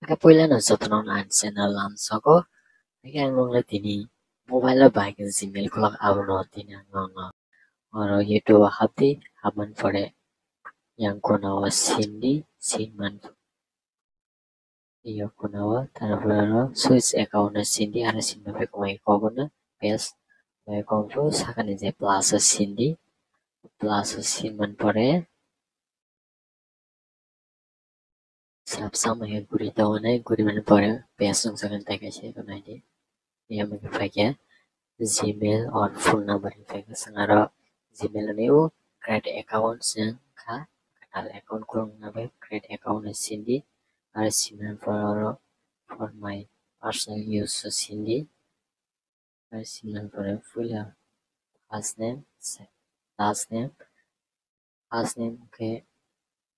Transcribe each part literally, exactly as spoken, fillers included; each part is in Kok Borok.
Hake puila no jotono ang channel lam sogo. Hake ang nongla tini mobile o bahai khe Gmail khulok abono tini ang nongno. Oro YouTube o hapdi, hapman pore yang kono o sindi, sinman. Yang kono o, tarpore oro switch account o sindi, aro sinma bai kok bono paste. Bai kok bo sakani je plus o sindi, plus o sinman pore. Sab sama ya guri tongo nai, guri mani pore paste wng sakani tai kaisa eko nai di. Yang mani phaikhe Gmail or phone number ni phaikhe swng aro Gmail ni o create account se wngkha, kwtal account khulokna bai create account ni sindi, aro sinmani pore oro for my personal use o sindi, aro sinmani pore puila first name, se-, last name, First name khe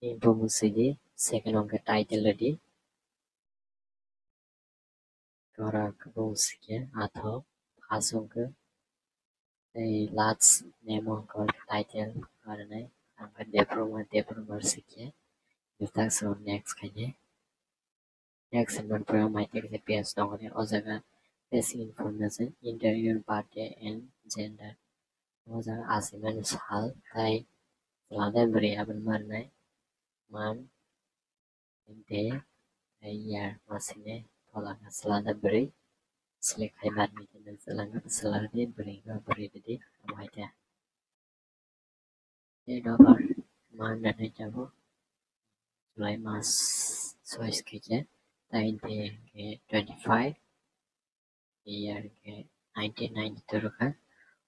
info mung sidi, second hwnkhe title rwdi. Tora khe mung sikhe athok, first hwnkhe tei last name hwnkhe title arwnai. Hwnkhe Debbarma, Debbarma sikhe. Bwtang song next khainai. Next hwnmani pore mai tei kaisa page tongo de, o jaga basic information, enter your birthday and gender. O jaga achaimani sal tai chwla de bwrwi aboni ma rwnai, month, day, tei year ma sini tola khe chwla de bwrwi select khai ma rwdi, chwla de bwrwi khe bwrwi rwdi, amo hai khe. Date of birth ma nani jabo July mas choice khe je, tai hwnkhe twenty five, year khe nineteen ninety two rwkha.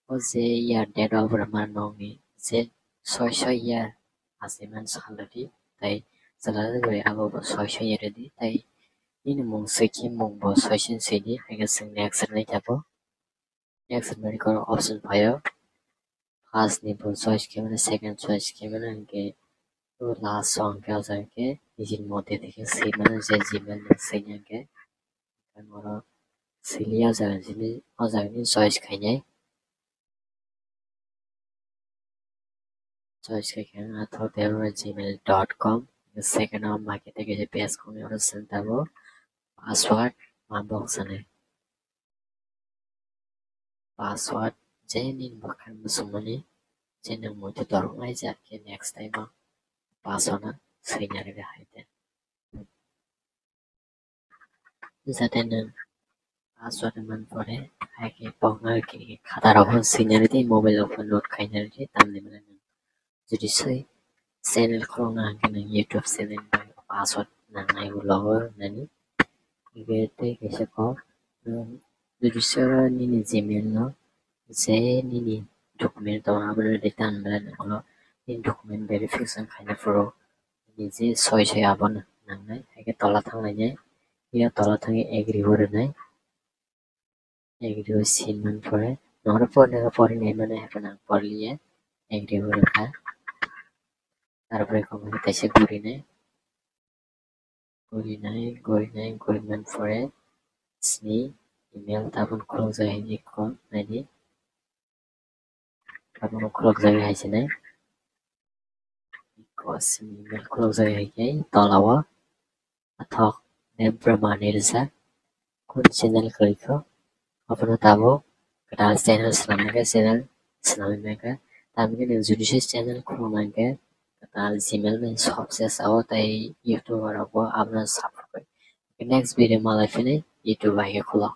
O je year date of birth ma nokni je soi soi year achaimani sal rwdi, tai chwla de bwrwi abo bo soi soi year rwdi, tai nini mung soi khe mung bo soi soi soi di, hai khe chwng next rwnai jabo. Next medical option phaio. First ni bo choice khe mano, second choice khe mano, hwnkhe o last o hwnkhe o jaga khe nijini mote twi khe swi mano, je Gmail ni swi ya hwnkhe. Ang oro siliya o jaga ni, o jaga ni choice khainai. Choice khe khe ang athok tei oro gmail dot com. Second o ma khe tei kaisa page khulnwi oro chwng tabuk password ma box sanai. Password je nini bwkhak muchungmani je nwng muitu toroknai je khe next time o password no swina rwdi hai de. Jate nwng password man pore hai khe pokna khe khataro phano swina rwdi, mobile o phano note khaina rwdi, tamni mane nwng jodi soi channel khulokna hwnkhe nwng YouTube channel bai password nangnai ulo o nani. Hwnkhe tei kaisa kok, nwng jodi soi oro nini Gmail no je nini document tongo abono return belai nangkukno, nini document verification khaina phuru nini je soi soi abono nangnai, hai khe tola thanglainai, phiya tola thangwi agree o rwnai. Agree o sinmani pore, noro pornai, porinai mano, hai phano ang porliya, agree o rwkha. Tarpore kok kaisa gurinai, gurinai, gurinai, gurimani pore sini email tabuk khulokjak hai di, kok naidi. Abono khulokjagwi hai se nai. Eko simi email khulokjagwi hai khe tola o athok Debbarma ni rijak. Kunu channel kwrwi kho. Abono tabuk kwtal channel swnam khe channel swnamwi mankha. Tamni hwnkhe nwng jodi se channel khulokna hwnkhe kwtal Gmail bai sob se sao tei YouTube rok bo abono support khlai. Next video malai phini YouTube bai khe khulok.